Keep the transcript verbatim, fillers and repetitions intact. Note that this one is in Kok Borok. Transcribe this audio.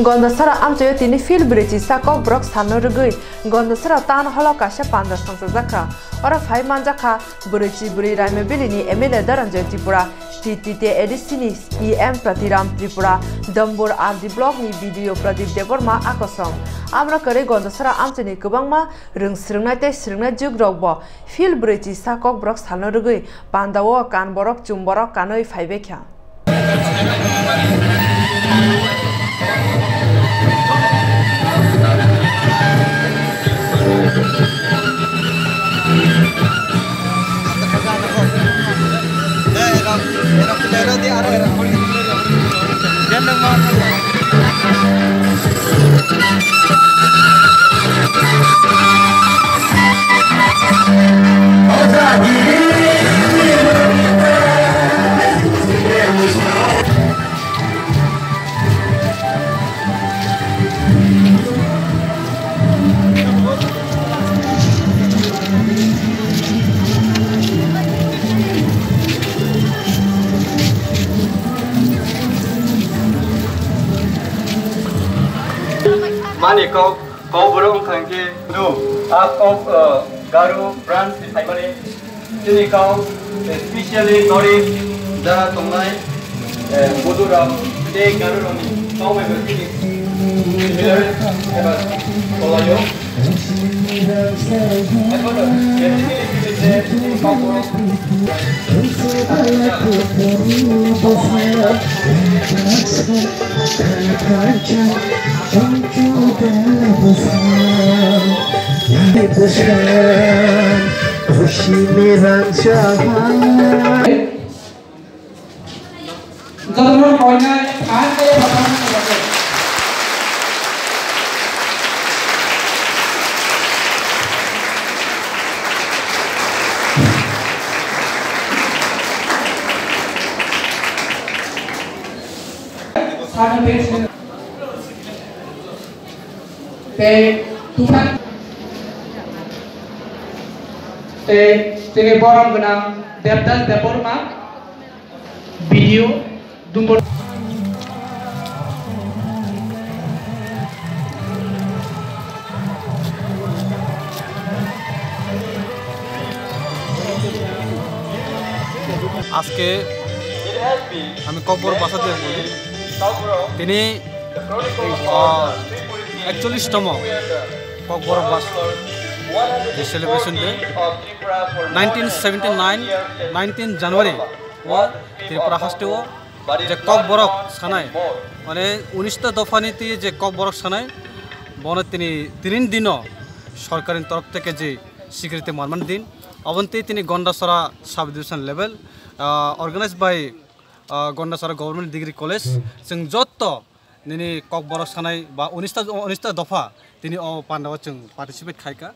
Gondasara amchaio tini phil brwichi sa kokborok salno rwgwi Gondasara town hall-o kaisa panda songchajakha. Oro phai manjakha brwichi brwi Raimabelini M L A Dhananjay Tripura, T T T A D C ni E M Pratiram Tripura, Dambur R D block ni B D O Pradip Debbarma akosong. Amra kwrwi Gondasara amchaini kwbangma rwng swrwngnai tei swrwngnai jugrokbo phil brwichi sa kokborok salno rwgwi pandao kan borok chum borok kanwi phaibaikha. Mani kok, kok borok wngkha hwnkhe, no, a kok, uh, Garo branch ni phaimani. Chini kok, especially North East jara tongnai, eh, Bodo rok tei Garo rokni kok bai bo chini similar eba kolaio. Ebono, eh, chini similar chini kok bo. Jotono koinai phan tei phathar ni bagwi. Sano tei sino. Tei tuphan. Tei tini borom gwnang Devdas Debbarma, B D O, Dumbur. আজকে আমি ককবরক ভাষা দিয়ে বলি। তিনি, আহ, একচল্লিশতম ককবরক ভাষা যে celebration day, nineteen seventy nine, nineteen January ও ত্রিপুরা হাস্টেও যে ককবরক সানাই, মানে উনিশটা দফা নীতি যে ককবরক সানাই, বনে তিনি তিন দিনও সরকারের তরফ থেকে যে স্বীকৃতি মর্মান দিন, অবন্তি তিনি Gandacherra sub division level, ah, organized by, ah, Gandacherra government degree college. जों যত nini kokborok sanai ba উনিশটা, উনিশটা দফা tini o pandao chwng participate khaika.